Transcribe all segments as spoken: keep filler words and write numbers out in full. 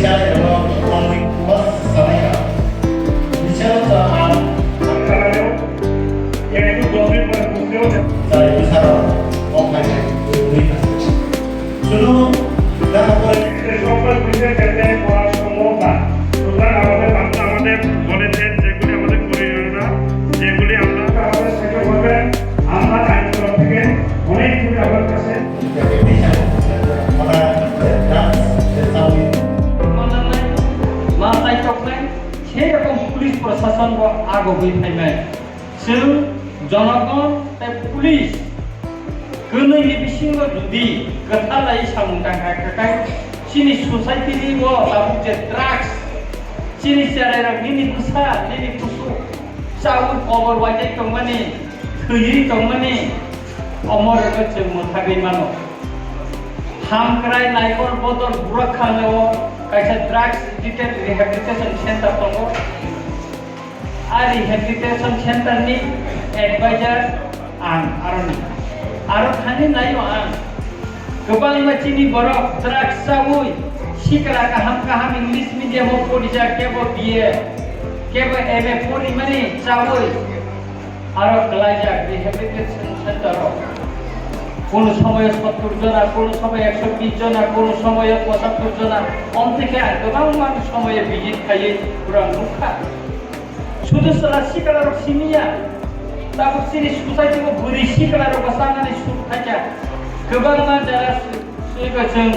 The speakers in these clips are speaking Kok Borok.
Chai elo tongwi bus sanai ka. Michel cha ang. Ang sanai o. Ek du dos din pore buste ho. Chai bisaro. Okhai. Sunu. Dana pore. Sokol buste kete pora sombhob na. সুতরাং আমাদের বাংলা, আমাদের গণেশের যেগুলি আমাদের পরিণত, যেগুলি আমরা আমাদের সেটা করবেন, আমরা আইন তরফ থেকে অনেক কিছু ব্যবস্থা আছে। Mananai, ma tai choknai, sei rokom police prosason bo agogwi phainai. Chwng jonogon tei police kwnwini bisingo jodi kwthalai samung tangkha, kwthai chini society ni o tabuk je drugs, chini cherairok nini bwsa, nini busu chaui kobor waitei tongmani, thwiwi tongmani, omorokno chwng mwthagwi mano. Hamkrai Naikol Bodol Burakhanao kaisa drugs treated rehabilitation center tongo. A rehabilitation center ni advisor ang aroni. Aro thani naio ang. Kwbangma chini borok drugs chaui sikla kaham kaham English medium o porijak, kebo B A, kebo M A porimani chaui aro kwlaijak rehabilitation center o. Kono somoyo sottor jona, kono somoyo ekso bish jona, kono somoyo pochattor jona. Omtwi khe ang kwbangma somoyo visit khaiwi pura nukha. Sudu sala sikla rok simiya. Tabuk chini society o bwrwi sikla rok bo chanani suk thaikha. Kwbangma jara su-, suiba chwng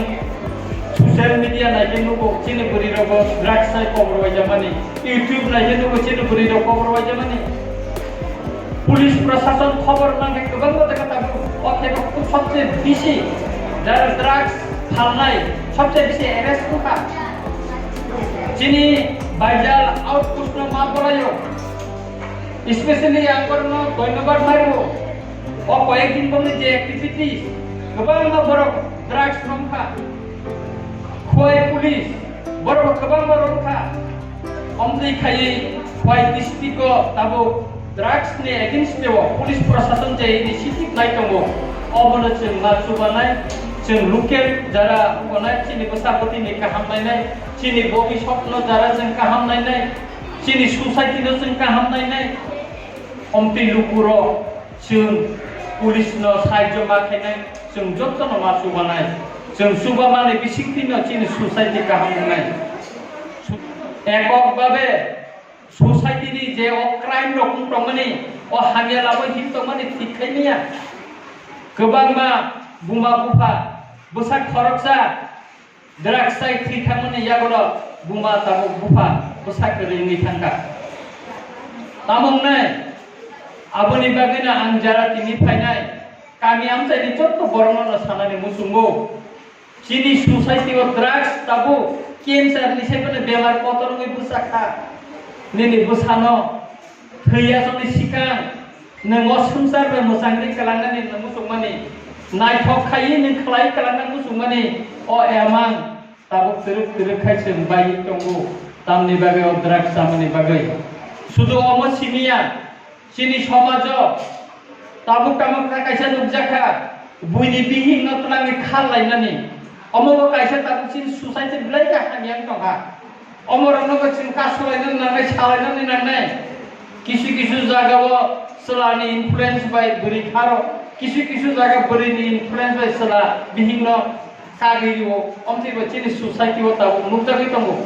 social media naikhe nugo chini bwrwi rok bo drugs sai kobor waijamani. YouTube naikhe nugo chini bwrwi rok kobor waijamani. Police prosason khobor mankhe kwbangma jaga tabuk. O khe bo sobse bisi jara drugs phalnai sobse bisi arrest wngkha. Chini Baijal outpost no ma bolaio. Especially ang borokno dhonyobad mario. O koyek din boni je activities, kwbangma borok drugs romkha. Khowai police, borok kwbangma romkha. Omtwi khaiwi Khowai district o tabuk drugs ni against o police prosason je initiative nai tongo. Obono chwng ma chubanai, chwng local jara wngnai chini bwsa bwtwi ni kaham nainai, chini bobiswk no jara chwng kaham nainai, chini society no chwng kaham nainai. Omtwi lukurok chwng police no sahajyo ma khainai, chwng jotono ma chubanai. Chwng chubamani bisingtwi no chini society kaham wngnai. Ekok babe society ni je o crime rok wng tongmani, o hamya lama hin tongmani thik khai manya. Kwbangma buma bupha, bwsa khoroksa drugs sai thwi thangmani yagulo buma tabuk bupha bwsa kwrwi wngwi thangkha. Tamo wngnai, aboni bagwino ang jara tini phainai, kami amchaini jotto borokno sanani muchungo. Chini society o drugs tabuk cancer ni sai phano bemar kotor wngwi bwsa kha. Nini bwsano thwi aswkni sikang nwng o swngchar bai mwchangwi kwlangnani nwng muchungmani, naithok khaiwi nwng khlai kwlangna muchungmani, o emang tabuk twrwk twrwk khai chwng baiwi tongo, tamni bagwi o drugs chamani bagwi. Sudu omo simiya, chini somajo tabuk tamo kha kaisa nukjakha, buini bihikno twlangwi khar lainani. Omo bo kaisa tabuk chini society belai khe hamya wng tongkha. Omorokno bo chwng kasulainani nangnai, salainani nangnai. Kisu kisu jagao chwlani influence bai bwrwi kharo, kisu kisu jaga bwrwini influence bai chwla bihikno kagwi rio, omtwi bo chini society o tabuk nukjagwi tongo.